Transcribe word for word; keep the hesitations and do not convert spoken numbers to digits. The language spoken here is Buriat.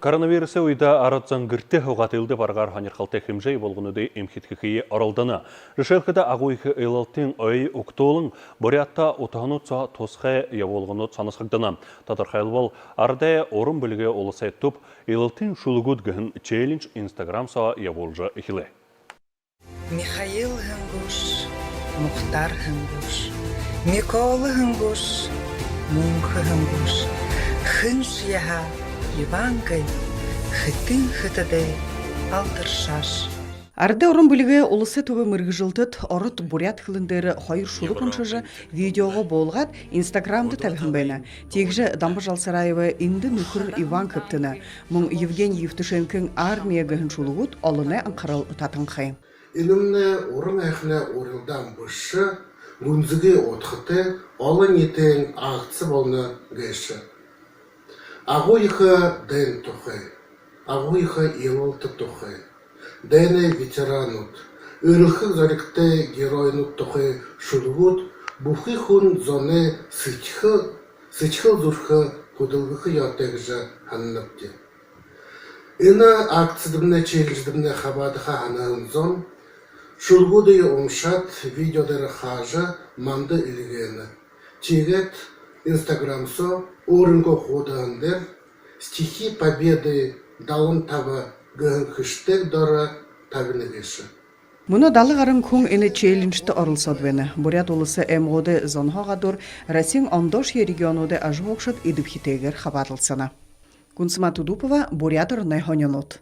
Коронавирусай үедэ арад зон гэртээ һуугаад, элдэб аргаар һонирхолтой хэмжээ ябуулгануудые эмхидхэхые оролдоно. Жэшээлхэдэ, Агууехэ Илалтын ой угтуулан, Буряадта утаһанууд соо тусхай ябуулганууд соносхогдоно. Тодорхойлбол, арадай уран бэлигэй уласай түб «Илалтын шүлэгүүд» гэһэн челлендж Instagram соо ябуулжа эхилээ. Михаил һэн гүш, Мухтар һэн гүш, Микола һэн гүш, Мүнхэ һэн гүш, хэншье һаа, Иван гээ, хэтын хэтэдээ алдаршааш. Арадай уран бэлигэй уласай түбэй мэргэжэлтэд ород, буряад хэлэн дээрэ хоёр шүлэг уншажа, видеогоо буулгаад, Instagram-да табиһан байна. Тиигэжэ Дамба Жалсараевай «Эндэ нүхэр Иван хэбтэнэ», мүн Евгений Евтушенкын «Армия» гэһэн шүлэгүүд олоной анхарал татанхай. Энэмнай уран һайханай урилдаан бэшэ, гүнзэгы удхатай, олон ниитын акци болоно гээшэ. Агууехэ дайн тухай, Агууехэ Илалта тухай, дайнай ветеранууд, эрэлхэг зоригтой геройнууд тухай шүлэгүүд бүхы хүн зоной сэдьхэл, сэдьхэл зүрхэ хүдэлгэхэ ёһотой гэжэ һананабди. Энэ акцидамнай, челлендждэмнай хабаадаха һанаһан зон шүлэгүүдые уншаад, видео дээрэ хаажа, манда эльгээнэ. Тиигээд Instagram соо өөрынгөө хуудаһан дээрэ «Стихи Победы далан таба» гэһэн хэштег доро табина гээшэ. Мүнөө дала гаран хүн энэ челленджтэ оролсоод байна. Буряад Уласай аймагуудай зонһоо гадуур Россиин ондоошье регионуудай ажаһуугшад эдэбхитэйгээр хабаадалсана. Гүнсэма Тудупова, Буряад ороной һонинууд.